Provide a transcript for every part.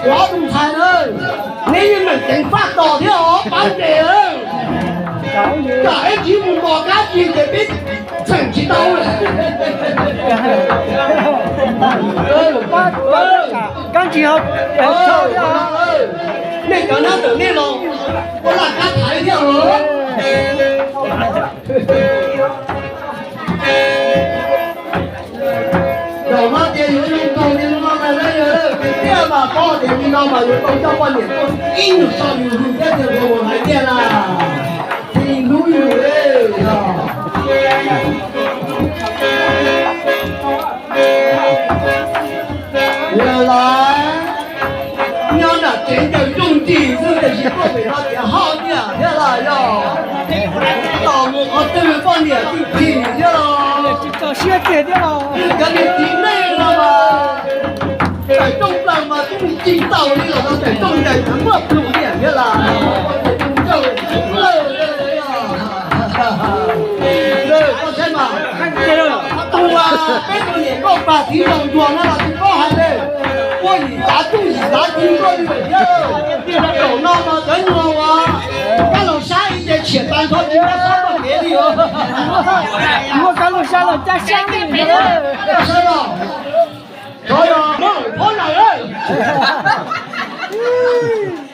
Ob tug ntxhais na, neb yeej meem ceev faj tos thiab os, pab ntes. Tsam ib tsiv mus mos kab tsis ces peb txheem tsis tau lawm. Nej cov nab tawm nej los ua laj kab thaiv thiab os. Zaum no ces yuav zoo nkaus li no na, yog tiag mas paub tias li no mas yuav tau coj poj niam tuaj ib nyuag so yus yus thiab tias ua hais tiag na, tsis hlub yus li. Yog lawm, nyob nram tsev ncaws nrooj ntim xwb tiam sis tuaj pem no tias ho nyiam thiab los yog tos mus qhov twg poj niam twb phim thiab los. Tsis txaus siab tiag thiab los. Cov niag txiv neej no mas tawm rooj plaws mas twb mus cig taus li los tawm rooj ncaws mas muaj plhus tiam thiab los. Koj saib mas, tus peb tus niam nkauj pag txiv nraug ntsuag no los tsis paub hais li, ua yim xav txuj yim xav ci luaj li lawm thiab. Zaum no mas cov nyuag uas kab laus sab ib ce tshiam tas nrho tsis muaj sab txoj kev li os. Muaj kab laus sab los cab sab li. Sab los, tsov yog phob lawm.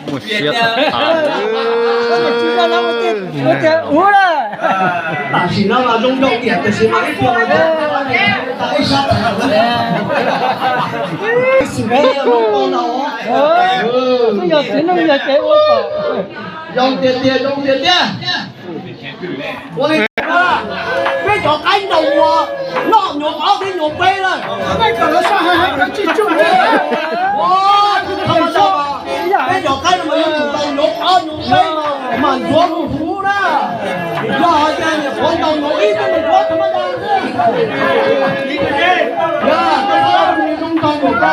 Mus siab tas tas. Tam sim no mas zoo nraug tiam, tam sim no ib tug ib sab tas. Xwm txiv yog txiv neej yog ces ua kom zoo tiag tiag, zoo tiag tiag. Ua li peb cov qaib ntaus uas noj nyuag ob thiab nyuag peb na. Peb cov qaib no mas yuav tsum ntaus nyuag ob nyuag peb mas ntxuav mus huv na. Yog hais tias nyuam qhuav ntaus nyuag ib xwb mas ntxuav tsis muaj dag. Yog koj txhob ua zoo nraug npaum koj na.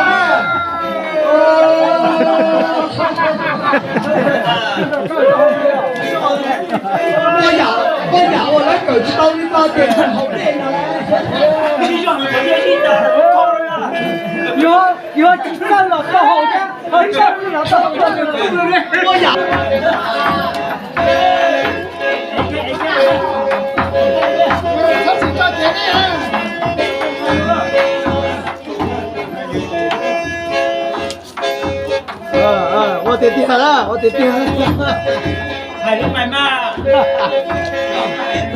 Koj yam, koj yam uas lawv kawm tsis tau li koj ces haus dej no. Yuav, yuav tsis txawj los koj haus thiab, haus tsis txawj los koj haus. Koj yam. Ua tiag tiag, ua tiag tiag.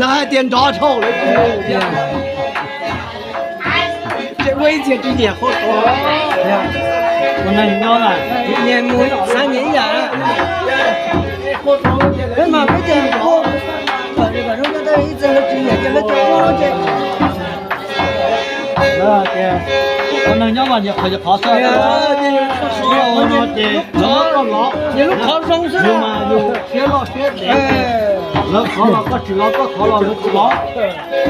Lawv hais tias nrov dhau lawv. Ces ua ib txhia tsis nyiam qhuav qhuav. Ua neeg nyob na, nyias mus xav nyias ib yam. Peb mas peb ces ua, ib txhia lawv tsis nyiam ces lawv tsis ua ces. Lawv tias ua neeg nyob mas nyias qhov nyias qhov xwb. Ua no ces lawv muab koj lov, ces lub qhov zoo xwb mas yus siab loj siab dev, lawv qhov los koj tsis lov, koj qhov los lawv tsis lov.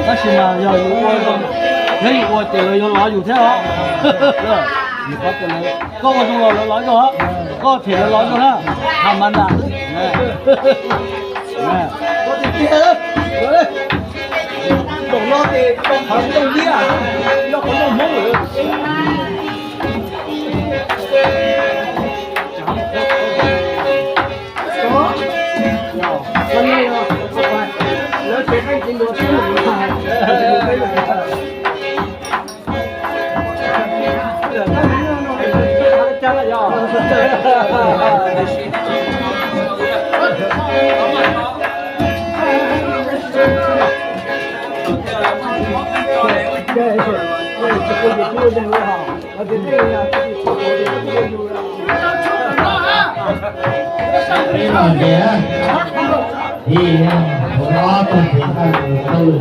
Tab sis mas yog yus ua, yog yus ua ces lawv yuav lov yus thiab os. Koj ua zoo los lawv lov koj, koj phem lawv lov koj na. Tham mas ntas xwb. Ua tiag tiag, zaum no ces tau qhov zoo liab, yog qhov zoo Hmoob lawm. Peb los ntiav, vim kuv ob tug pem tau tus tub,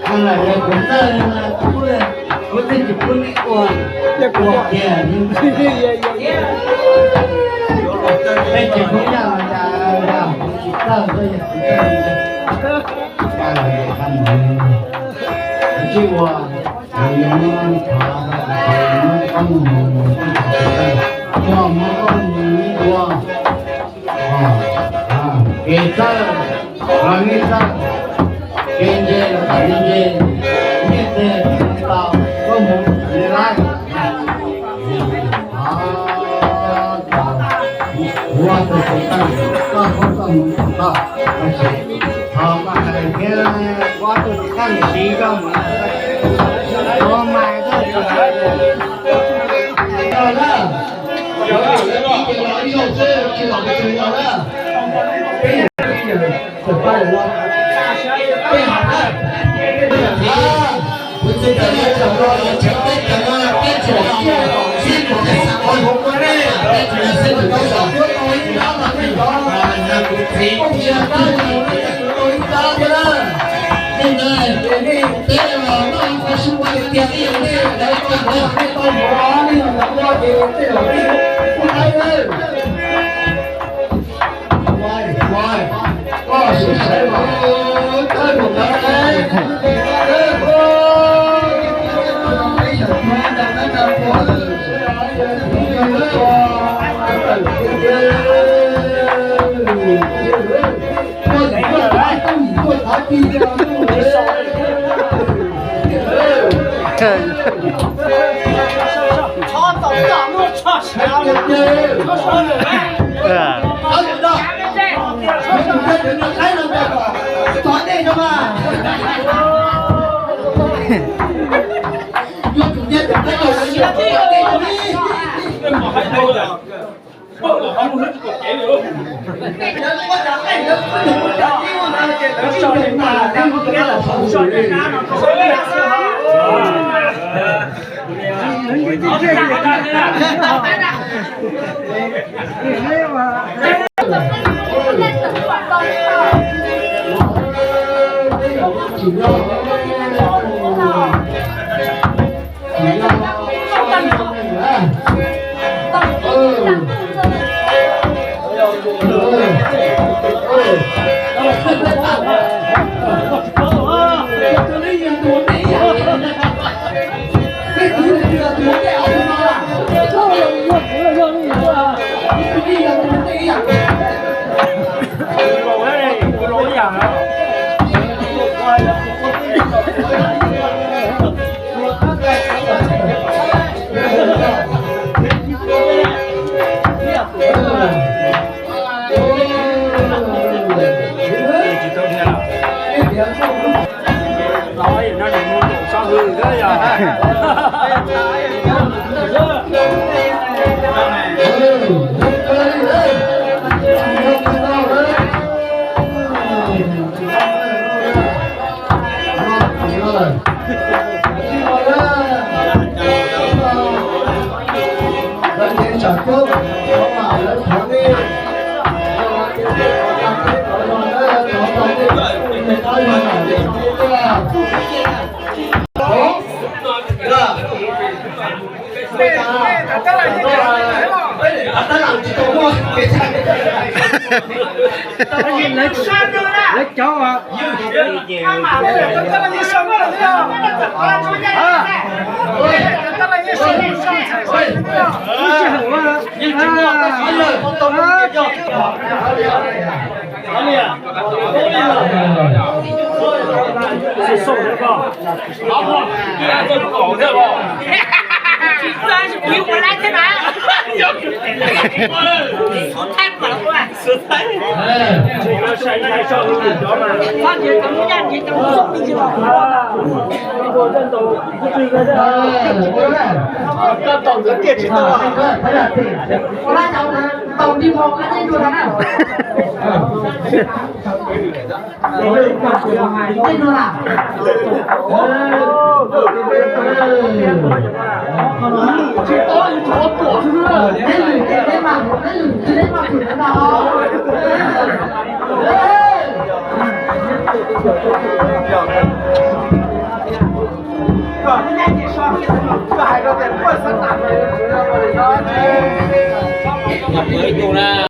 no los yog kuv txawj li no, kuv thiaj tsis pub neb ua, ua kiag. Peb tsis pub yaj los cas, yog kuv tsis txawj xwb, yog kuv txawj li cas los yog qab mus, kuv tsis ua. Kuv yuav muab thov, kuv yuav muab koob hmoov mus, muab koob hmoov mus ib ua, kev txawj, los nej txawj, kev ntse los kom nej ntse, nej txawj tau koob hmoov li laib. Ib tug na.